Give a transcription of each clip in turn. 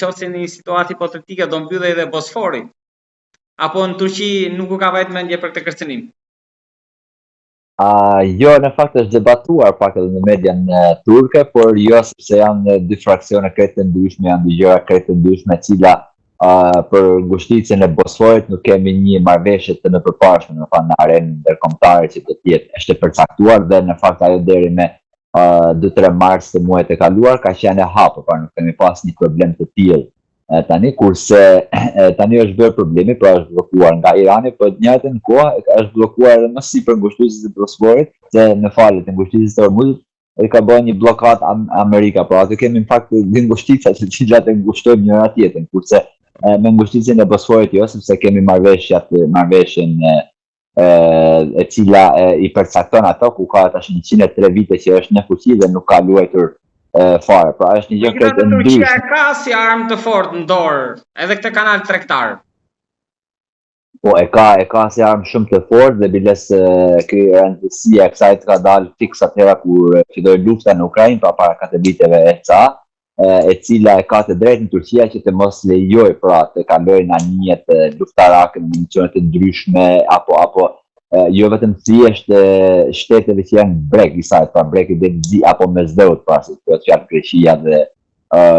Qoftë se në një situatë hipotetike do mbyllej edhe Bosfori. Apo në Turqi nuk u ka vajt mendja për këtë kërcënim? A, jo, në fakt është debatuar pak edhe në median turke, por jo sepse janë dy fraksione krejt të ndryshme, janë dy gjëra krejt të ndryshme, e cila uh, për ngushticën e Bosforit nuk kemi një marrëveshje të mëpërparshme, në fakt në arenën ndërkombëtare që do të jetë, është e përcaktuar dhe në fakt ajo deri me uh, 2-3 mars të muajit të kaluar ka qenë e hapur, pra nuk kemi pas një problem të tillë tani kurse tani është bërë problemi, pra është bllokuar nga Irani, por në të njëjtën kohë është bllokuar edhe më sipër ngushticës së Bosforit, se në falje të ngushticës së Hormuzit e ka bërë një bllokadë Am Amerika, pra aty kemi në fakt dy ngushtica të cilat e ngushtojnë njëra tjetrën, kurse me ngushticën e Bosforit jo, sepse kemi marrëveshjet, marrëveshjen e cila e, i përcakton ato ku ka tash 103 vite që është në fuqi dhe nuk ka luajtur fare. Pra është një gjë krejt e ndryshme. Turqia e ka si armë të fortë në dorë, edhe këtë kanal tregtar. Po e ka e ka si armë shumë të fortë dhe biles ky rëndësia e kësaj të ka dalë fiks atëhera kur filloi lufta në Ukrainë, pra para katër viteve e ca, e cila e ka të drejtën Turqia që të mos lejojë pra të kalojnë anijet luftarake me municione të ndryshme apo apo jo vetëm thjesht shteteve që janë breg i saj, pra breg i Detit Zi apo Mesdheut, pra si bëhet fjalë Greqia dhe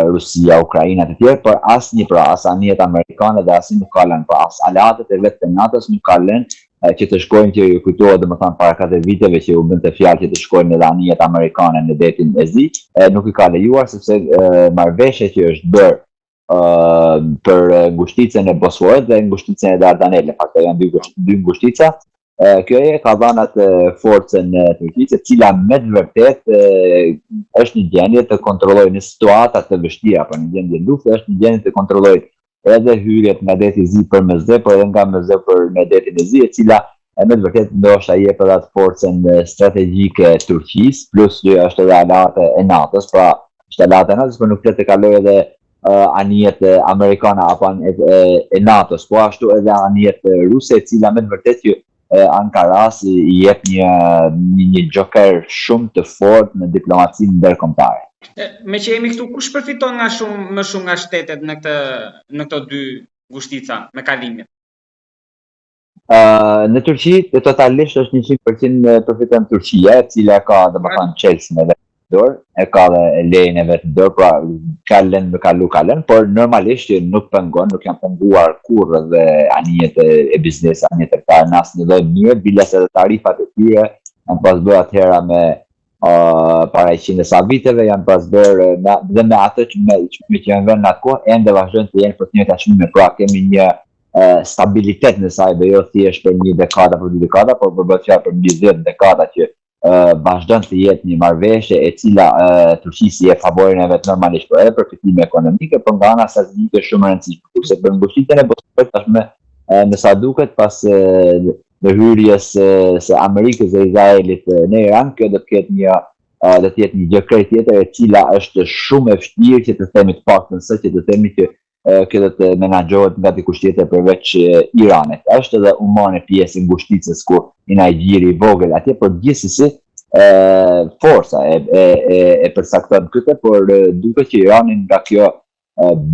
Rusia, Ukraina të tjerë, por asnjë pra as anijet amerikane dhe asnjë nuk ka lënë, pra as aleatët e vet të NATO-s nuk ka lënë që të shkojnë që ju kujtohet domethënë para katër viteve që u bënte fjalë që të shkojnë edhe anijet amerikane në detin e Zi, e, nuk i ka lejuar sepse marrëveshja që është bërë për ngushticën e Bosforit dhe ngushticën e Dardanelës, në fakt janë dy dy ngushtica, kjo e ka dhënë atë forcën e Turqisë, e cila me të vërtetë është në gjendje të kontrollojë në situata të vështira, apo në gjendje lufte, është në gjendje të kontrollojë edhe hyrjet nga Deti i Zi për Mesdhe, por edhe nga Mesdheu për në Detin e Zi, e cila e me të vërtetë ndoshta jep edhe atë forcën strategjike Turqisë, plus që është edhe aleate e NATO-s, pra është aleate e NATO-s, por nuk le të kalojë edhe uh, anijet amerikane apo anijet e, e NATO-s, po ashtu edhe anijet ruse, e cila me të vërtetë që Ankaras i jep një një, një joker shumë të fortë në diplomacinë ndërkombëtare. Meqë jemi këtu, kush përfiton nga shumë më shumë nga shtetet në këtë në këto dy ngushtica me kalimin? Uh, në Turqi totalisht është 100% përfiton Turqia, e cila ka domethënë çelësin e vet në dorë, e ka dhe lejen e vet në dorë, pra ka lënë me kalu ka lënë, por normalisht që nuk pengon, nuk janë penguar kurrë dhe anijet e, e biznesit, anijet tregtare në asnjë lloj mënyre, biles edhe tarifat e tyre janë pas bërë atëhera me uh, para 100 e sa viteve, janë pas bërë me, dhe me atë që me, që me që janë vënë në atë kohë, ende vazhdojnë të jenë për të njëjtat çmime, pra kemi një uh, stabilitet në saj dhe jo thjesht për një dekadë apo dy dekada, por për bëhet fjalë për mbi 10 dekada që vazhdon të jetë një marrëveshje e cila Turqisë i jep favorin e vet normalisht, por edhe për fitime ekonomike, por nga ana strategjike shumë e rëndësishme. Kurse për ngushticën e Bosforit tashmë me sa duket pas ndërhyrjes së Amerikës dhe Izraelit në Iran, kjo do të ketë një do të jetë një gjë krejt tjetër e cila është shumë e vështirë që të themi të paktën se që të themi që kjo do të menaxhohet nga dikush tjetër përveç Iranit. Është edhe Umani pjesë e ngushticës ku i na gjiri i vogël atje, por gjithsesi e, forca e, e, e, e përcakton këtë, por duket që Irani nga kjo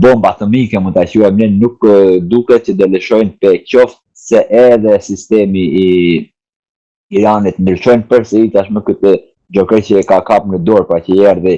bomba atomike mund ta quajmë ne nuk duket që do lëshojnë pe qoftë se edhe sistemi i Iranit ndryshojnë përsëri tashmë këtë joker që e ka kap në dorë, pra që i erdhi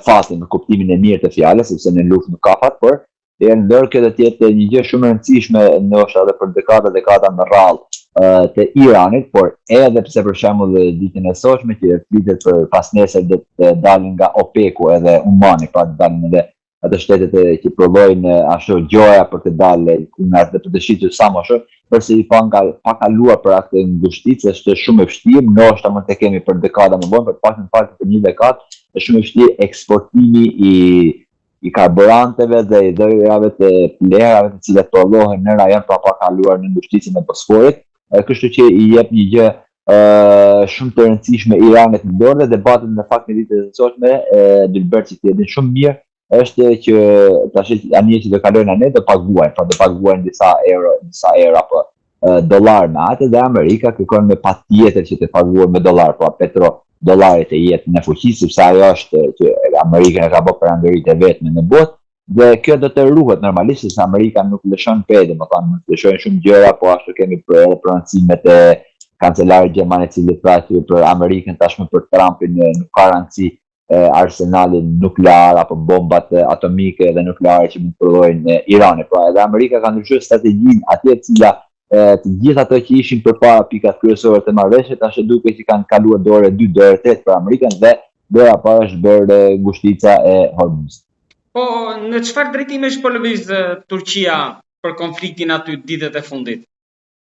fati në kuptimin e mirë të fjalës, sepse në luftë nuk ka fat, por e në dorë kjo do të jetë një gjë shumë e rëndësishme ndoshta edhe për dekada dekada me radhë të Iranit, por edhe pse për shembull ditën e sotshme që flitet për pasnesër do të dalin nga OPEC-u edhe Umani, pra të dalin edhe ato shtetet e, që prodhojnë ashtu gjoja për të dalë nga dhe për të shitur sa më shumë, përsëri pa nga pa kaluar për atë ngushticë është shumë e vështirë, ndoshta mund të kemi për dekada më vonë, por të paktën pak për një dekadë, është shumë e vështirë eksportimi i i karburanteve dhe i dhërave të plehrave të cilat prodhohen në rajon pa pa kaluar në ngushticën e Bosforit, kështu që i jep një gjë shumë të rëndësishme Iranit në dorë dhe debatet në fakt në ditët e sotme Dylber që ti e din shumë mirë është që tash anijet që do kalojnë anë do paguajnë, pra do paguajnë disa euro, disa euro apo dollar me atë dhe Amerika kërkon me patjetër që të paguajë me dollar, pra petro dollari të jetë në fuqi sepse ajo është që Amerika e ka bërë perandoritë e vetme në botë. Dhe kjo do të ruhet normalisht sepse Amerika nuk lëshon pe, domethënë nuk lëshojnë shumë gjëra, po ashtu kemi për edhe prononcimet e kancelarit gjerman i cili tha që për Amerikën tashmë për Trumpin nuk ka rëndësi arsenalin nuklear apo bombat atomike dhe nukleare që mund të prodhojnë Irani. Pra edhe Amerika ka ndryshuar strategjinë atje e cila të gjithë ato që ishin përpara pikat kryesore të marrëveshjes tash duket që kanë kaluar dorë 2 dorë 3 për Amerikën dhe dora e parë është bërë ngushtica e Hormuzit. Po, në çfarë drejtimesh po lëviz Turqia për konfliktin aty ditët e fundit?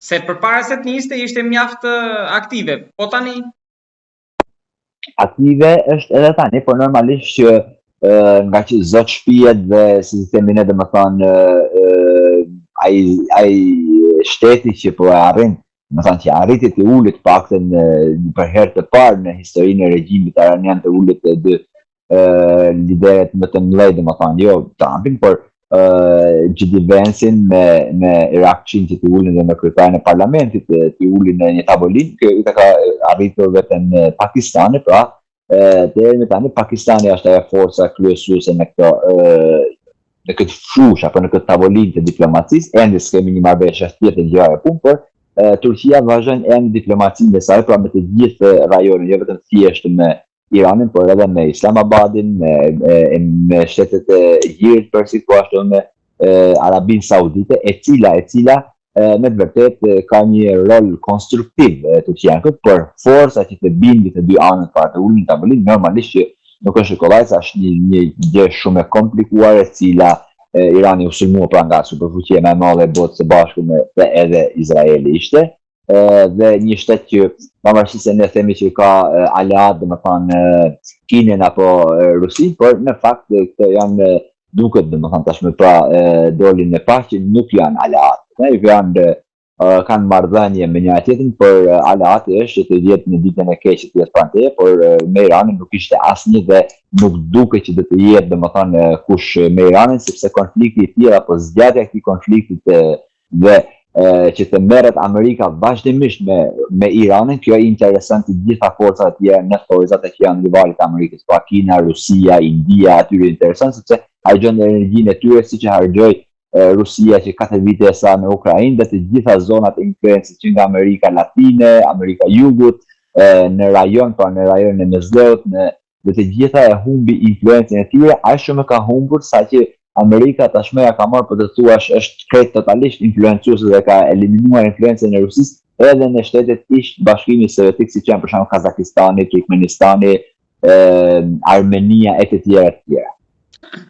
Se përpara se të niste ishte mjaft aktive, po tani aktive është edhe tani, por normalisht që nga që zot shpijet dhe si të themi ne domethënë ai ai shteti që po e arrin, domethënë që arriti të ulet paktën për herë të parë në historinë e regjimit iranian të ulet të dy liderët më të mëdhenj, domethënë jo Trumpin, por J.D. Vance-in me me Araqchin që të ulin dhe me kryetarin e parlamentit të, të ulin në një tavolinë, kjo i ka arritur vetëm në Pakistani, pra deri më tani Pakistani është ajo forca kryesuese në këto në këtë fushë apo në këtë tavolinë të diplomacisë, ende s'kemi një marrëveshje tjetër gjë e punë, por Turqia vazhdon ende diplomacinë e saj, pra me të gjithë rajonin, jo vetëm thjesht me Iranin, por edhe me Islamabadin, me, me, me shtetet e Gjirit Persik, po ashtu me e, Arabinë Saudite, e cila e cila e, me të vërtetë ka një rol konstruktiv e, Turqia në këtë, por forca që të bindi të dy anët para të ulin tavolinë, normalisht që nuk është kollaj, sa është një, një gjë shumë e komplikuar e cila e, Irani u sulmua pra nga superfuqia më e madhe e botës së bashku me dhe edhe Izraeli ishte, dhe një shtet që pavarësisht se ne themi që ka aleat, domethënë Kinën apo Rusinë, por në fakt këto janë duket domethënë tashmë pra dolin në pah që nuk janë aleat. Ne janë kanë marrëdhënie me njëra tjetrën, por aleati është që të jetë në ditën e keqe të jetë pranë teje, por me Iranin nuk ishte asnjë dhe nuk duket që do të jetë domethënë kush me Iranin sepse konflikti i tillë apo zgjatja e këtij konflikti të dhe e, që të merret Amerika vazhdimisht me me Iranin, kjo i intereson të gjitha forcat e tjera në thojzat e që janë rivalët e Amerikës, pra Kina, Rusia, India, atyre i intereson sepse harxhon energjinë e tyre siç e harxhoi Rusia që katër vite e sa në Ukrainë dhe të gjitha zonat e influencës që nga Amerika Latine, Amerika Jugut, në rajon, pra në rajonin e Mesdheut, në dhe të gjitha e humbi influencën e tyre, aq shumë e ka humbur sa që Amerika tashmë ja ka marrë po të thuash është krejt totalisht influencuese dhe ka eliminuar influencën e Rusisë edhe në shtetet ish Bashkimit Sovjetik siç janë për shembull Kazakistani, Turkmenistani, Armenia e të tjera të tjera.